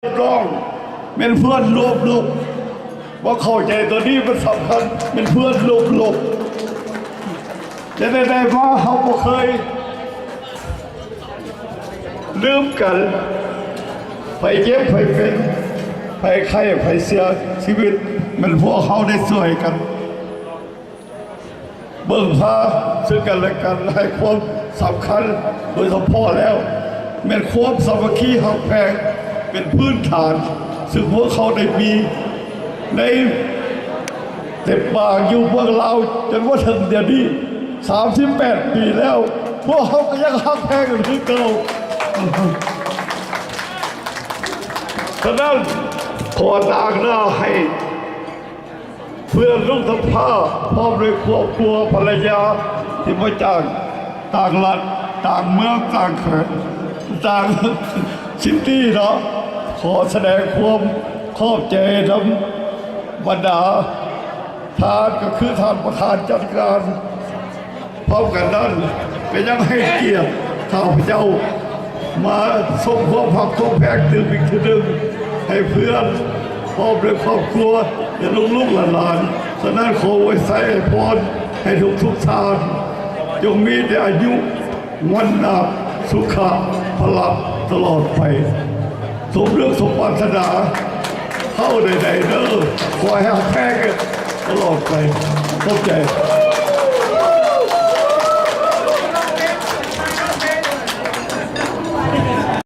ຮຽກຮ້ອງ ແມ່ນເພື່ອນຮ່ວມລົບ. ບໍ່ເຂົ້າໃຈຕົວນີ້ມັນສຳຄັນ ແມ່ນເພື່ອນຮ່ວມລົບ. ແຕ່ໃດໆມາເຮົາບໍ່ເຄີຍລືມກັນ. ໃຜເຈັບ ໃຜເປັນ ໃຜໄຂ້ ໃຜເສຍຊີວິດ ແມ່ນພວກເຮົາໄດ້ຊ່ວຍກັນ ເບິ່ງພາເຊິ່ງກັນແລະກັນ ໃຫ້ຄວາມສຳຄັນ ໂດຍສະເພາະແລ້ວ ແມ່ນຄວາມສາມັກຄີຮັກແພງ ເປັນພື້ນຖານ ເຊິ່ງພວກເຮົາໄດ້ມີໃນເຕັມບາງຢູ່ເມືອງລາວ ຈົນວ່າເຖິງດຽວນີ້ ສາມສິບແປດປີແລ້ວ ພວກເຮົາກໍຍັງຮັກແພງກັນຄືເກົ່າ. ສະນັ້ນ ຂໍຕາງໜ້າໃຫ້ ເພື່ອນລຸງສຳພາ ພ້ອມດ້ວຍຄອບຄົວ ພັນລະຍາ ທີ່ມາຈາກຕ່າງລັດ ຕ່າງເມືອງ ຕ່າງແຂວງ ຕ່າງຊິດນີ້ເນາະ ຂໍສະແດງຄວາມຂອບໃຈນຳບັນດາທ່ານ ກໍຄືທ່ານປະທານຈັດງານ. ພ້ອມກັນນັ້ນ ກໍຍັງໃຫ້ກຽດຂ້າພະເຈົ້າມາສົ່ງຄວາມຮັກຄວາມແພງຕື່ມອີກເທື່ອໜຶ່ງ ໃຫ້ເພື່ອນ ພ້ອມດ້ວຍຄອບຄົວ ແລະ ລູກໆຫຼານໆ. ສະນັ້ນ ຂໍອວຍໄຊອວຍພອນໃຫ້ທຸກໆທ່ານ ຈົ່ງມີແຕ່ອາຍຸ ວັນນະ ສຸຂະ ພະລະ ຕະຫຼອດໄປ ສົມເລື່ອງສົມປາດຖະໜາ ເຮົາໃດໆເດີ ຂໍໃຫ້ຮັກແພງກັນຕະຫຼອດໄປ. ຂອບໃຈ.